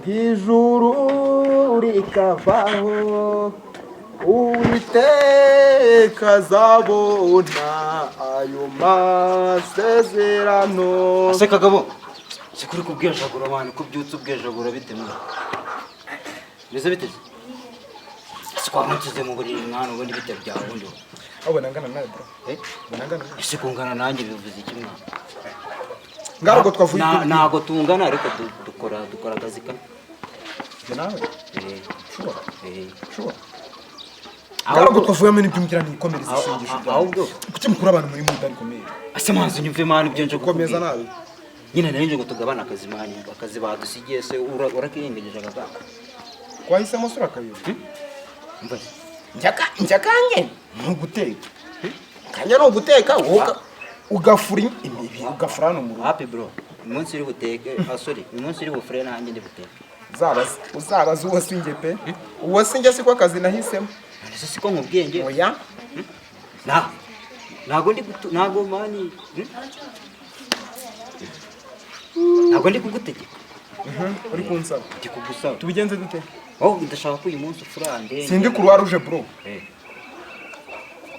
Ijuru rikavaho, Uwiteka azabona ayo masezerano. Ase Kagabo, si kuri kubwejagura abantu, ko ubyutse ubwejagura bite mwana? Bimeze bite se? Si kwa munsize mu buriri mwana, ubundi bite byawe ubundi wowe? Ubona ngana nawe, bro? Eh? Ubona ngana nawe? Ese kungana nanjye bivuze iki, mwana? Ngaruko twavuye. Ntago tungana, ariko dukora akazi kamwe. Njye nawe? Eh. Sure? Eh. Sure? Ahubwo- Ngaruko twavuyemo n'ibyo ngira nikomereza isengesho ryawe. Ahubwo Kuki mukura abantu muri muda rikomeye? Ase manzi unyumve mwana, ibyo nje Gukomeza kukubwira. nabi. Nyine nari nje ngo tugabane akazi mwana, akazi badusigiye se urakirengagije akazaka? Wahisemo sura kayo. Umva se. Njya kanjye ni uguteka, kanjye ni uguteka, wowe ugafura imibi, ugafura hano mu rugo. Happy bro, umunsi uri buteke, ah sorry, umunsi uri bufure nanjye ndi buteke. Uzabaze, uzabaze uwo sinjye pe, uwo sinjye siko akazi nahisemo. None se siko nkubwiye njye? Oya. Na ntago ndi gutu, ntago man, Ntago ndi kugutegeka. Uri kunsaba? Ndi kugusaba. Tubigenze dute? Oh, ndashaka ko uyu munsi ufurande. Sindi Croix Rouge, bro. Eh.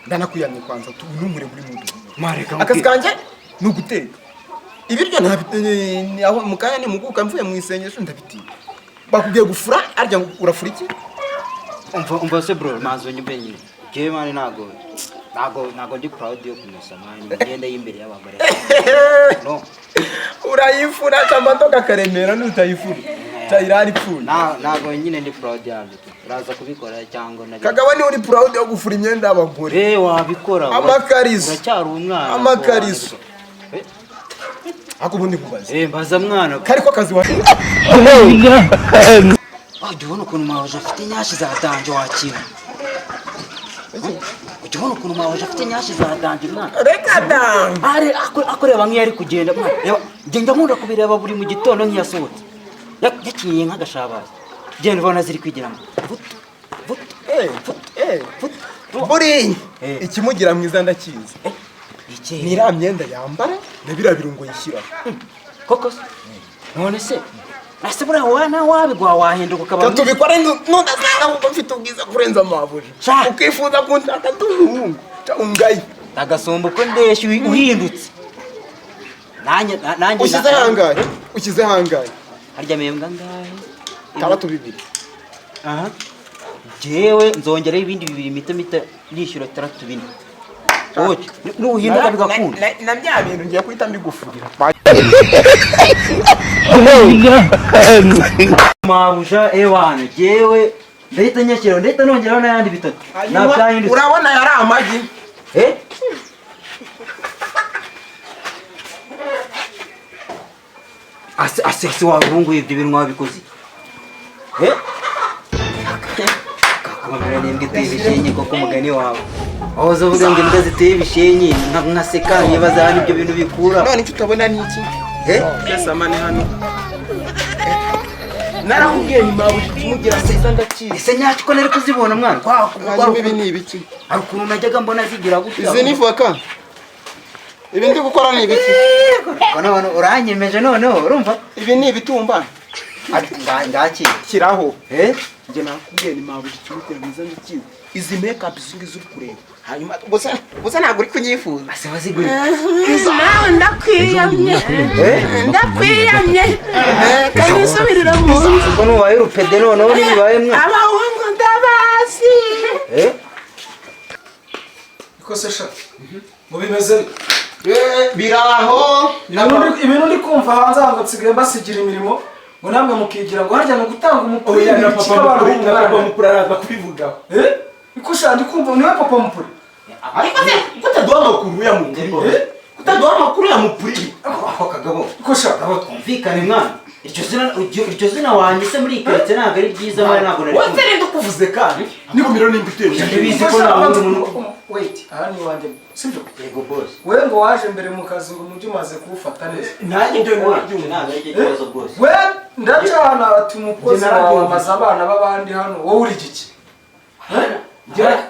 Ndanakuyamye kwanza, ntunkure muri mudu. Mareka. Akazi kanjye ni uguteka ibiryo, aho mu kanya nimuguka mvuye mu isengesho ndabitinya. Bakubwiye gufura, arya ngo urafura iki? Umva, umva se bro, manzi unyumve nyine. Jewe man, ntago ndi proud yo kumesa man imyenda y'imbere y'abagore. No. Urayifura cyangwa kakaremera nutayifura cyayirara ipfuye. Ntago nyine ndi proud yabyo tu. Uraza kubikora cyangwa nabi? Kagabo niwe uri proud yo gufura imyenda y'abagore. Eh, wabikora. Amakariso. Uracyari umwana. Amakariso. Eh, Ariko ubundi nkubaze. Eh, mbaza mwana. Kari ko kazi wa Ujya ubona ukuntu mabuja afite nyashi za danger wakira? Ujya ubona ukuntu mabuja afite nyashi za danger, mwana? Reka da. Ari akureba nk'iyo ari kugenda, mwana. Reba, ngenda nkunda kubireba buri mu gitondo nk'iyo asohotse. Yakinyiye nk'agashabazi. Genda ubona ziri kwigira ngo vutu vutu. Eh, eh, buriya Eh. ikimugira mwiza ndakizi. Iki? Ni iriya myenda yambara na biriya birungo yishyiraho. Koko se? None se ase buriya wowe nawe wabigwa wahinduka ukaba Reka tubikore, nudasanga ahubwo mfite ubwiza kurenza amabuja, Sha. ukifuza kunshaka ndi umuhungu ungaye. Agasumba uko ndeshya uhindutse. Nanjye Ushyize hangahe? Ushyize hangahe? Harya mpembwa angahe? 6 2. Aha, jewe nzongeraho ibindi bibiri, mita nishyura 6 4. Wowe nuhinduka bigakunda. Na bya bintu ngiye guhita mbigufurira. Mabuja, ewana, jewe ndahita nyashyiraho, ndahita nongeraho n'ayandi bitatu. Hanyuma, Nabyahindutse. urabona yari amagi. Eh. Ase wabunguye ibyo bintu wabikoze iki? Eh, kakumamira n'imbwa iteye ibishenyi koko, umugani wawe aho uza uvuga ngo imbwa ziteye ibishenyi, nkaseka nkibaza hano ibyo bintu bikura. None icyo utabona ni iki? Samane hano narakubwiye ni mabuja ikimugira nziza ndakizi. Ese nyacyo ko nari kuzibona, mwana? Hanyuma ibi ni ibiki? Hari ukuntu najyaga mbona zigira gutya. Izi ni voka. Ibi ndi gukora ni ibiki? None uranyemeje noneho, urumva? Ibi ni ibitumba. Ati, ngakira. Shyiraho. Eh. Njye nakubwiye ni mabuja ikimugira mwiza ndakizi. Izi make izi ngizi uri kureba, hanyuma gusa ntabwo uri kunyifuza. Ase wazigura? Nawe ndakwiyamye, ndakwiyamye, kanisubirira mu nzu. Ubwo nubaye urupede noneho ntibibaye, mwana. Abahungu ndabazi. Eh. Niko se sha, ngo bimeze bite? Biraho. Ibintu ndi kumva hanze aha ngo nsigaye mbasigira imirimo, ngo namwe mukigira ngo harya ni ugutanga umupira. Oya, na papa mukuru, na papa mukuru araza kubivugaho. Eh, niko sha, ndi kumva niwe papa mukuru. Ariko se kutaduha amakuru ya mukuru, kutaduha amakuru ya mukuru? Ako Kagabo. Niko sha. Kagabo, twumvikane mwana, iryo zina wanyise muri iyi karitsiye ntabwo ari ryiza mwana, ntabwo nari Wese rero ukuvuze kandi nikumiro nimba uteye. Ndabizi ko nta wundi muntu. Wait, aha ni iwanjye, sibyo? Yego boss. We ngo waje mbere mu kazi, ngo umujyi umaze kuwufata neza. Nanjye ibyo Ntabwo ari cyo kibazo rwose. We ndacana ati umukozi Njye wawe narabyumvise. amaze abana b'abandi hano, wowe uri giki?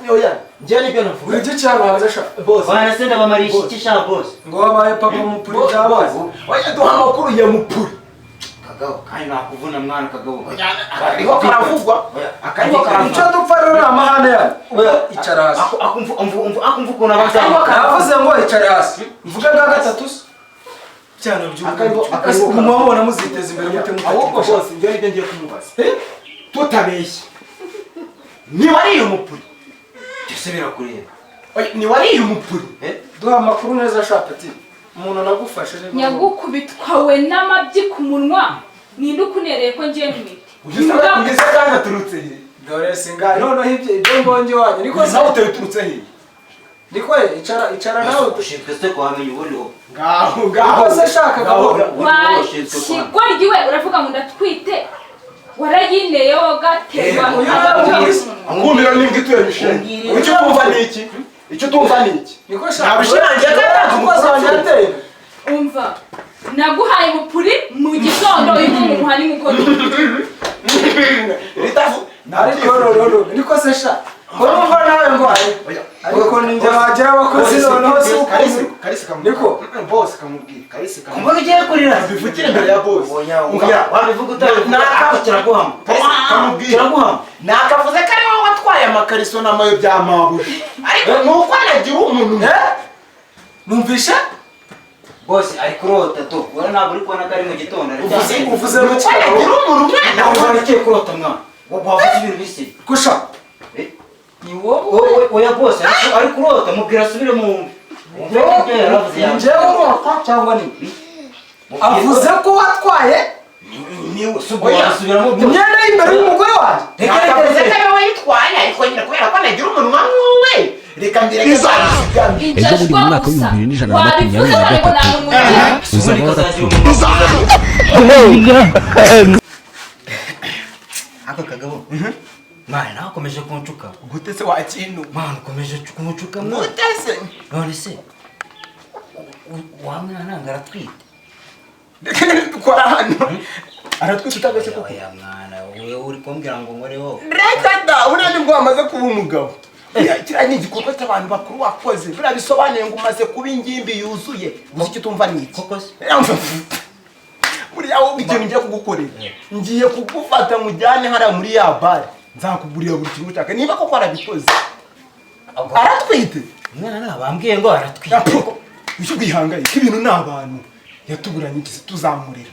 Oya, njye nibyo navuga. Uri giki hano hanze sha? Boss. Bana se ndabamarisha iki sha boss? Ngo wabaye papa mukuru, byabaye. Oya, duha amakuru ya mukuru. Kagabo kandi nakuvuna mwana Kagabo. Akariho karavugwa. Akariho karavugwa. Icyo dupfa rero ni amahane yanyu. Icara hasi. Akumva ukuntu abanza. Navuze ngo icara hasi. Mvuge bwa gatatu se. Byana by'ubu. Mubona muziteza imbere mute mute. Ahubwo bose njye nibyo ngiye kumubaza. Tutabeshye. Ni wariye umupuri. Byose birakureba. Ni wariye umupuri. Duha amakuru neza shapati. Umuntu nagufashe niba nyagukubitwa we n'amabyi ku munwa ninde ukunereye ko ngiye mwite. Ugise kandi aturutse he? Dore singa noneho ibyo mbonye wanyu niko nawe uturutse he? Niko icara icara nawe ushinzwe se kwamenya ubundi ho. Ngaho ngaho. Niko se shaka gahoro. Kigoryi we uravuga ngo ndatwite warayineye wogaterwa. Ngumira n'imbwa ituye mishinga. Icyo tumva ni iki? Icyo tumva ni iki? Niko shaka. Nabishirangiye kandi umukozi wanjye yateye. Umva naguhaye umupuri mu gitondo uyu mungu muha nimugoroba. Ritafu ariko rero niko se sha. Ko numva nawe ngo ariko ninjye wagira abakozi noneho si uko. Kalisi kamubwira. Niko boss kamubwira. Kalisi kamubwira. Mbona ugiye kurira? Bivugire imbere ya boss. Oya, wabivuga utabivuga. Kiraguhama. Kalisi kamubwira. Kiraguhama. Nakavuze ko ari wowe watwaye amakariso n'amayo bya mabuja. Ariko nuko anagira umuntu. Numvishe? Boss ari kurota to. Wowe ntabwo uri kubona ko ari mu gitondo. Uvuze mu cyaro. Anagira umuntu mwana. Ntabwo ugiye kurota mwana. Wavuze ibintu bisi. Kusha. Ni wowe. Oya boss ari kurota mubwira asubire mu. Njyewe urota cyangwa ni? Avuze ko watwaye imyenda y'imbere y'umugore wanjye. Nakavuze ko ari wowe yitwaye ariko nyine kubera ko anagira umunwa nk'uwe. Reka mbere Ejo bundi mu mwaka w'2123 uzaba warapfuye. Ako Kagabo. Mwana nawe ukomeje kuncuka. Gute se wakintu? Mwana ukomeje kuncuka mwana. Gute se? None se wa mwana ngo aratwite. Reka dukora hano. Aratwite utagashye koko. Oya mwana wewe uri kumbwira ngo nkoreho. Reka da uriya nibwo wamaze kuba umugabo. Kiriya ni igikorwa cy'abantu bakuru wakoze. Buriya bisobanuye ngo umaze kuba ingimbi yuzuye. Gusa icyo utumva ni iki? Koko se? Buriya wowe ikintu ngiye kugukorera. Ngiye kugufata mujyane hariya muri ya bare. Nzakugurira buri kintu ushaka. Niba koko arabikoze. Aratwite. Mwana bambwiye ngo aratwite. Icyo gwihangayika ibintu ni abantu. Yatuburanye iki tuzamurira.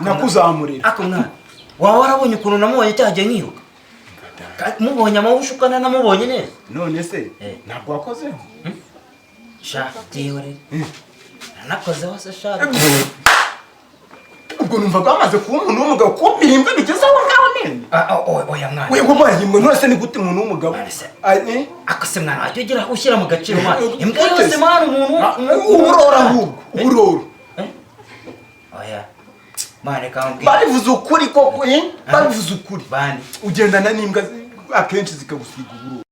Nakuzamurira. Ako mwana. Waba warabonye ukuntu namubonye cyagiye nkiruka. Mubonye amawushukana namubonye neza. None se ntabwo wakozeho? Sha byihore. Nanakozeho se sha. Ubwo numva bwamaze kuba umuntu w'umugabo kumbira imbwa bigeze aho ngaho nene. Oya mwana. We wabaye imbwa none se ni gute umuntu w'umugabo? Ako se mwana wajya ugira ushyira mu gaciro mwana. Imbwa yose mwana umuntu uburora ahubwo uburoro. Oya. Mwana kambwira. Babivuze ukuri koko babivuze ukuri. Bani. Ugendana n'imbwa akenshi zikagusiga uburoro.